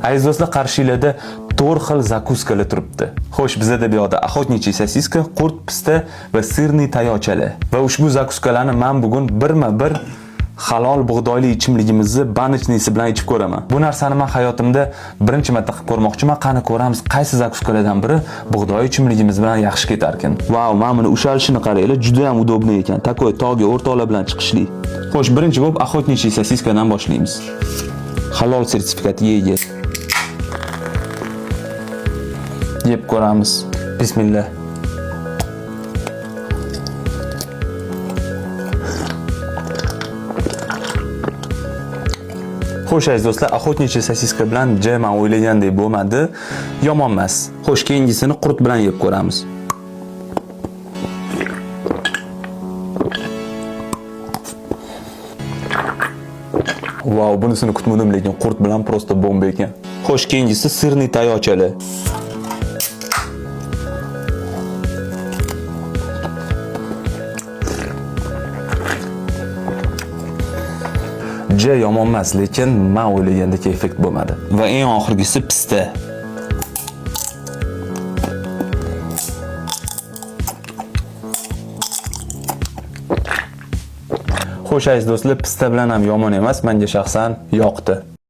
Aziz do'stlar, qarshinglarda 4 xil закуска lar turibdi. Xo'sh, bizada bu yoqda охотничий sosiska, qurt, pista va сырный tayoqchalar. Va ushbu закуска larni men bugun birma-bir halol bug'doyli ichimligimizni баночный si bilan ichib ko'raman. Bu narsani men hayotimda birinchi marta qilib ko'rmoqchiman. Qani ko'ramiz, qaysi закуска lardan biri bug'doy ichimligimiz bilan yaxshi ketarkin. Vau, mana buni ushalishini qaranglar, juda ham удобный ekan. Такой tog'i o'rtoqlar bilan chiqishli. Xo'sh, birinchi bo'lib охотничий sosiskadan boshlaymiz. Halol sertifikatiga ega. Yeb ko'ramiz. Bismillah. Xo'sh, aziz do'stlar, охотничий sosiska bilan ja men o'ylagandek bo'lmadi. Yomon emas. Xo'sh, keyingisini qurt bilan yeb ko'ramiz. Vau, bunisini kutmadim, lekin qurt bilan просто bomba ekan. Xo'sh, keyingisi сырный tayoqchalar. Ja yomon emas, lekin men o'ylagandek effekt bo'lmadi. Va eng oxirgisi pista. Xo'sh, aziz do'stlar, pista bilan ham yomon emas, menga shaxsan yoqdi.